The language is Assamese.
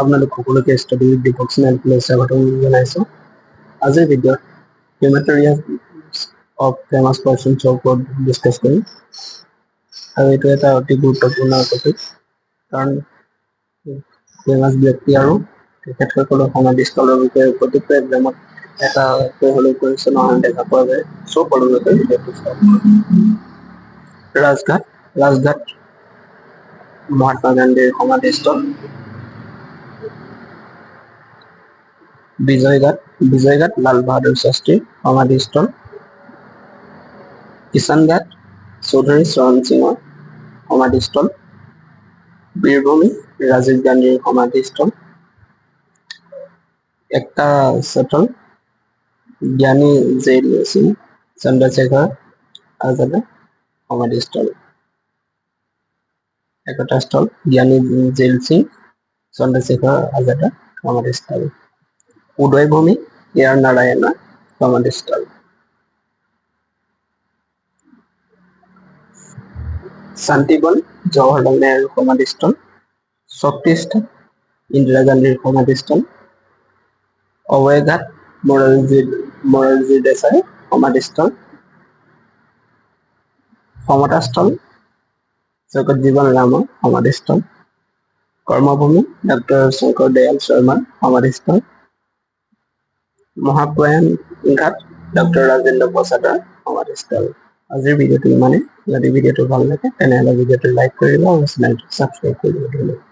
আপোনালোক সকলোকে ষ্টাডি উইথ দীপক চেনেলটোলৈ স্বাগতম জনাইছোঁ। আজিৰ ভিডিঅ'ত ক্ৰিমেটৰিয়া অফ ফেমাছ পাৰ্চনছৰ ওপৰত ডিছকাছ কৰিম আৰু এইটো এটা অতি গুৰুত্বপূৰ্ণ টপিক, কাৰণ ফেমাছ ব্যক্তি আৰু তেখেতসকলৰ সমাধিস্থলৰ বিষয়ে প্ৰতিটো এক্সামত এটাকৈ হ'লেও কুৱেশ্যন অহা দেখা পোৱা যায়। চ' পলমকৈ ভিডিঅ'টো ষ্টাৰ্ট কৰোঁ। ৰাজঘাট। ৰাজঘাট মহাত্মা গান্ধীৰ সমাধিস্থল। বিজয়ঘাট। বিজয়ঘাট লাল বাহাদুৰ শাস্ত্ৰীৰ সমাধিস্থল। কিষাণঘাট চৌধুৰী চৰণ সিঙৰ সমাধিস্থল। বীৰভূমি ৰাজীৱ গান্ধীৰ সমাধিস্থল। একতা স্থল জ্ঞানী জেইল সিং চন্দ্ৰশেখৰ আজাদৰ সমাধিস্থল। একতাস্থল জ্ঞানী জেইল সিং চন্দ্ৰশেখৰ আজাদৰ সমাধিস্থল। উদয়ভূমি এয়াৰ নাৰায়ণৰ সমাধিস্থল। শান্তিবন জৱাহৰলাল নেহৰুৰ সমাধিস্থল। শক্তিস্থল ইন্দিৰা গান্ধীৰ সমাধিস্থল। অভয়ঘাট মোৰাৰজী মোৰাৰজী দেশাইৰ সমাধিস্থল। সমতাস্থল জগজ্জীৱন ৰামৰ সমাধিস্থল। কৰ্মভূমি ডক্টৰ শংকৰ দয়াল শৰ্মাৰ সমাধিস্থল। মহাপ্ৰয়াণ ঘাট ডক্টৰ ৰাজেন্দ্ৰ প্ৰসাদৰ সমাধিস্থল। আজিৰ ভিডিঅ'টো ইমানেই। যদি ভিডিঅ'টো ভাল লাগে, তেনেহ'লে ভিডিঅ'টো লাইক কৰি দিব আৰু চেনেলটো ছাবস্ক্ৰাইব কৰি দিব। ধন্যবাদ।